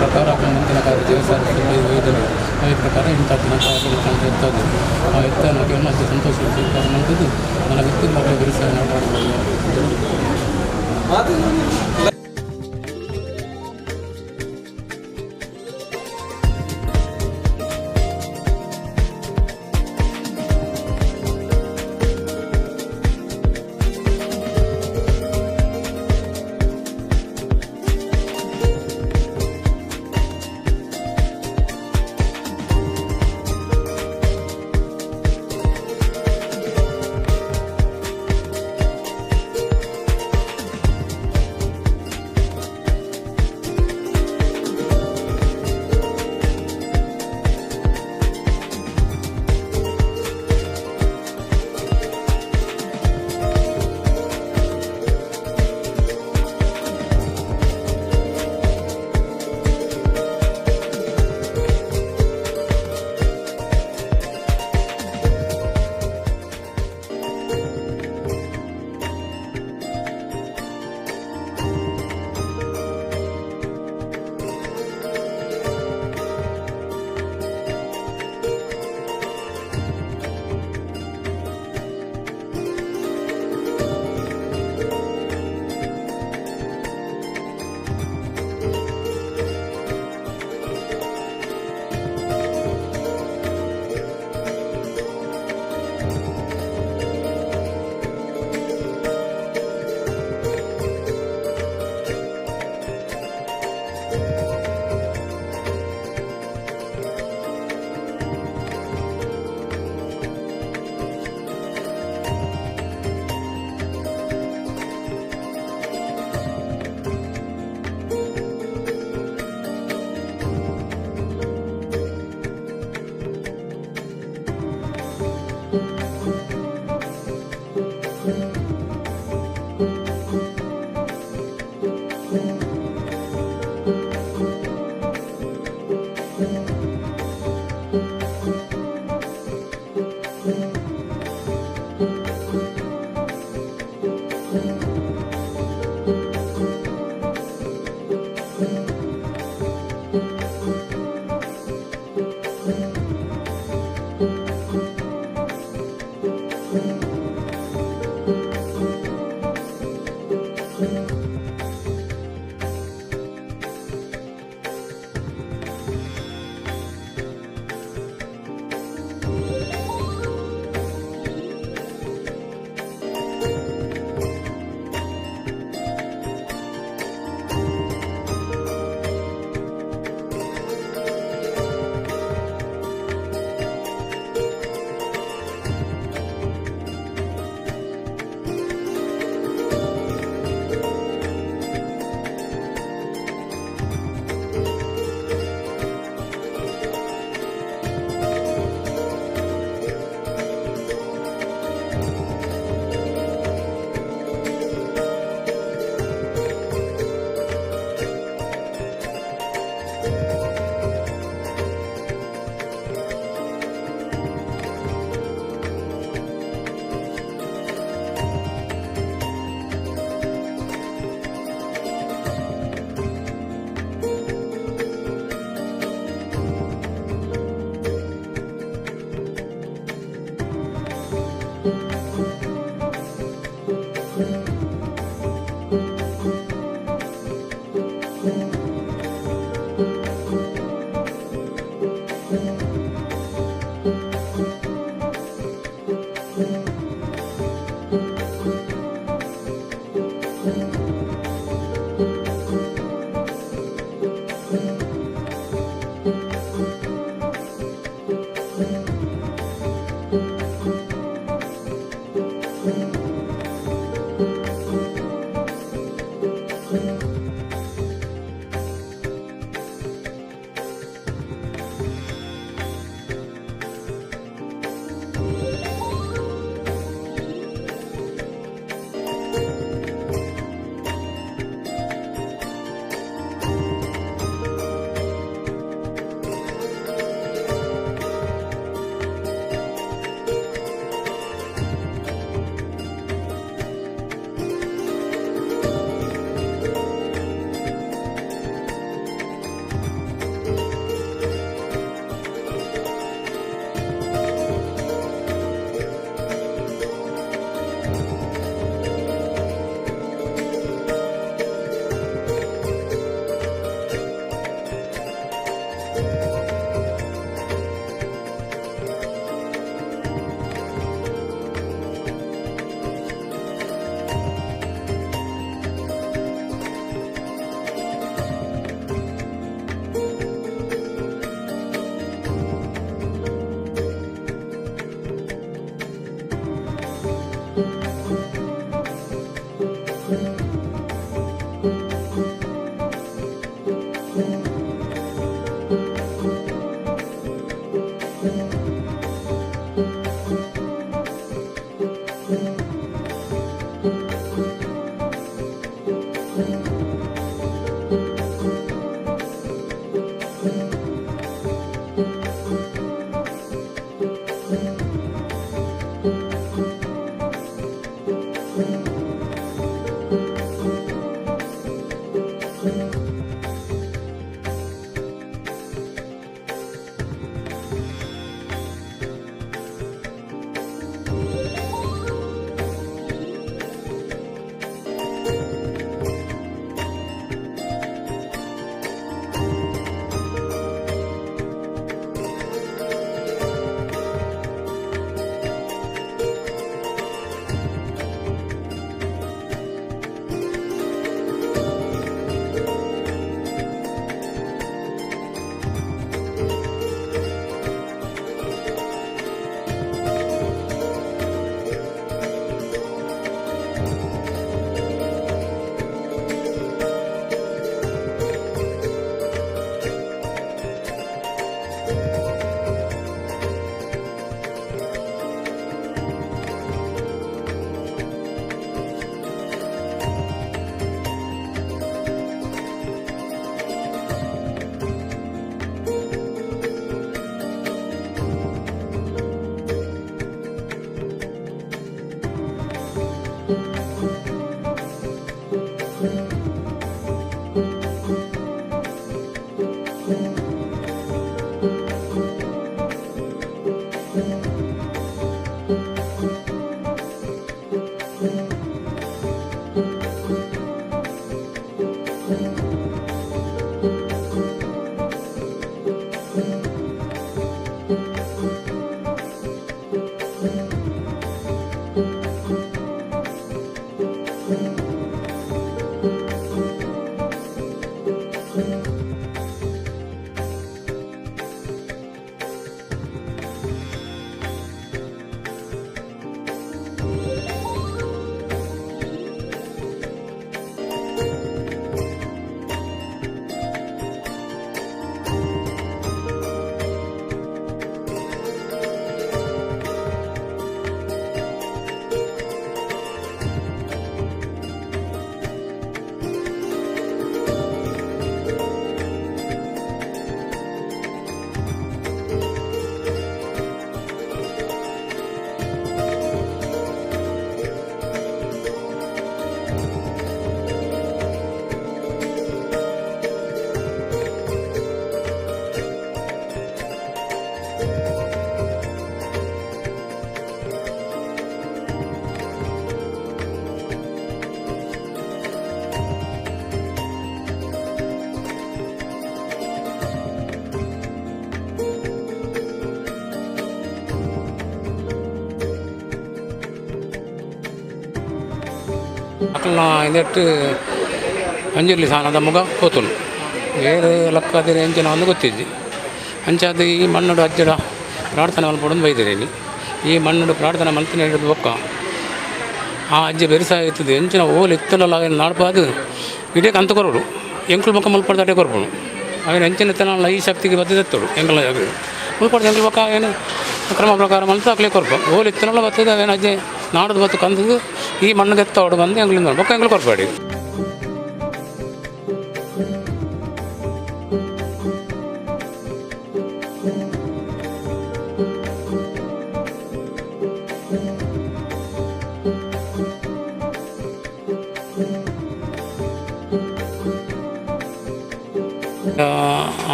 ಪ್ರಕಾರ ಮುಂದಿನ ಕಾರ್ಯ ಅದೇ ಪ್ರಕಾರ ಇಂಥ ಇರ್ತದೆ ಆ ಎತ್ತನ ಅತಿ ಸಂತೋಷ ಮಂತದ್ದು ನನ್ನ ಗೊತ್ತಿಲ್ಲ. ಅಕಲ್ನ ಇಂದೆಟ್ ಪಂಜುರ್ಲಿ ಸಾನದ ಮುಗ ಪೋತುಂಡು ಏರು ಲಕ್ಕಾದಿರ ಎಂಚಿನ ಒಂದು ಗೊತ್ತಿಜ್ಜಿ. ಅಂಚಾದ್ ಈ ಮಣ್ಣುಡು ಅಜ್ಜಡ ಪ್ರಾರ್ಥನೆ ಮಲ್ಪೊಡೊಂದು ಬೈದಿರೇನಿ. ಈ ಮಣ್ಣುಡು ಪ್ರಾರ್ಥನೆ ಮಲ್ತಿನ ಹಿಡಿದು ಬೊಕ್ಕ ಆ ಅಜ್ಜೆ ಬೆರಿಸಾಯಿತದೆ ಎಂಚಿನ ಓಲು ಇತ್ತಲಲ್ಲ ಅವೆನ್ ನಾಡ್ಪಾದ್ ಇಡೀ ಕಂತು ಕೊರೊಡು ಎಂಕುಲು ಬೊಕ್ಕ ಮುಲ್ಪಡ್ದ್ ಅಡೆ ಕೊರ್ಪುಂಡು ಅವೆನ್ ಎಂಚಿನ ಇತ್ತನಲ್ಲ ಈ ಶಕ್ತಿಗೆ ಬತ್ತದೆತ್ತೊಡು ಎಂಕಲ್ನ ಜಾಗಡ್ ಮುಲ್ಪಡ್ದ್ ಎಂಕುಲು ಬೊಕ್ಕ ಅವೆನ್ ಕ್ರಮ ಪ್ರಕಾರ ಮಲ್ತ್ ಅಕ್ಲೆ ಕೊರ್ಪ ಓಲು ಇತ್ತನಲ್ಲ ಬತ್ತದ ಅವೆನ್ ಅಜ್ಜೆ ನಾಡ್ದು ಬತ್ತು ಕಂತುದು ಈ ಮಣ್ಣು ದೆತ್ತವಡು ಬಂದು ಎಂಕುಲು ಬೊಕ್ಕ ಎಂಕುಲು ಕೊರ್ಪಾಡಿ.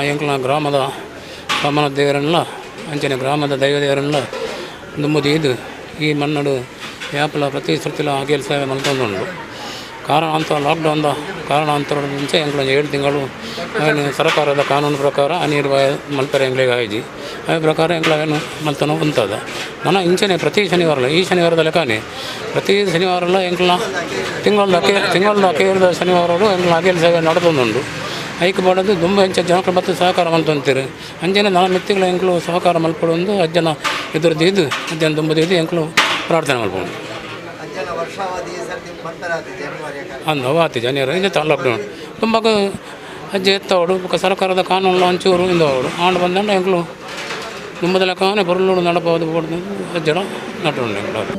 ಎಂಕ್ಲ ಗ್ರಾಮದ ವಾಮನ ದೇವರನ್ಲ ಅಂಚನೆ ಗ್ರಾಮದ ದೈವ ದೇವರನ್ಲ ದುಂಬು ದೀದ್ ಈ ಮಣ್ಣುಡು ಯಾಪಲ ಪ್ರತಿ ಸರ್ತಿಲ ಅಗೇಲ್ ಸೇವೆ ಮಲ್ತೊಂದುಂಡು. ಕಾರಣಾಂತರ ಲಾಕ್ಡೌನ್ದ ಕಾರಣಾಂತರ ಮುಂಚೆ ಎಂಕ್ಲ 7 ತಿಂಗಳು ಅವೆನ್ ಸರಕಾರದ ಕಾನೂನು ಪ್ರಕಾರ ಅನಿರ್ವಾಯ ಮಲ್ಪೆರೆ ಎಂಕ್ಲೆಗ್ ಆಯಿಜಿ. ಅವೆ ಪ್ರಕಾರ ಎಂಕ್ಲ ಅವೆನ್ ಮಲ್ತೊಂದು ಉಂತದ ನನ ಇಂಚನೆ ಪ್ರತಿ ಶನಿವಾರಲ ಈ ಶನಿವಾರದ ಲೆಕ್ಕನೆ ಪ್ರತಿ ಶನಿವಾರಲ ಎಂಕ್ಲ ತಿಂಗಳದ ಅಕೇರಿದ ಶನಿವಾರಡು ಎಂಕ್ಲ ಅಗೇಲ್ ಸೇವೆ ನಡತೊಂದುಂಡು. ಐಕ್ ಬೋಡಾದ್ ದುಂಬು ಎಂಚ ಜನಕುಲು ಬತ್ತ್ ಸಹಕಾರ ಮಲ್ತೊಂತೆರ್ ಅಂಚನೆ ನನ ಮಿತ್ತಿಗ್ಲ ಎಂಕುಲು ಸಹಕಾರ ಮಲ್ಪೊಡೊಂದು ಅಜ್ಜನ ಎದುರು ದೀದ್ ಅಜ್ಜನ ದುಂಬು ದೀದ್ ಎಂಕುಲು ಪ್ರಾರ್ಥನೆ ಮಲ್ಪೊಡು. ಅಂದ್ ಅವು ಆತಿ ಜನಿಯರು ಇಂಚ ಲಾಕ್ಡೌನ್ ದುಂಬಗ್ ಅಜ್ಜೆ ಎತ್ತವಡು ಬೊಕ್ಕ ಸರಕಾರದ ಕಾನೂನು ಒಂಚೂರು ಇಂದು ಆವಡು ಆಂಡ ಬಂದಂಡ ಎಂಕುಲು ದುಂಬುದ ಲೆಕ್ಕನೆ ಪೊರ್ಲುಡು ನಡಪಾವೊಂದು ಬೋಡು ಅಜ್ಜಡ ನಟ್ಟೊಂಡು ಎಂಕುಲು.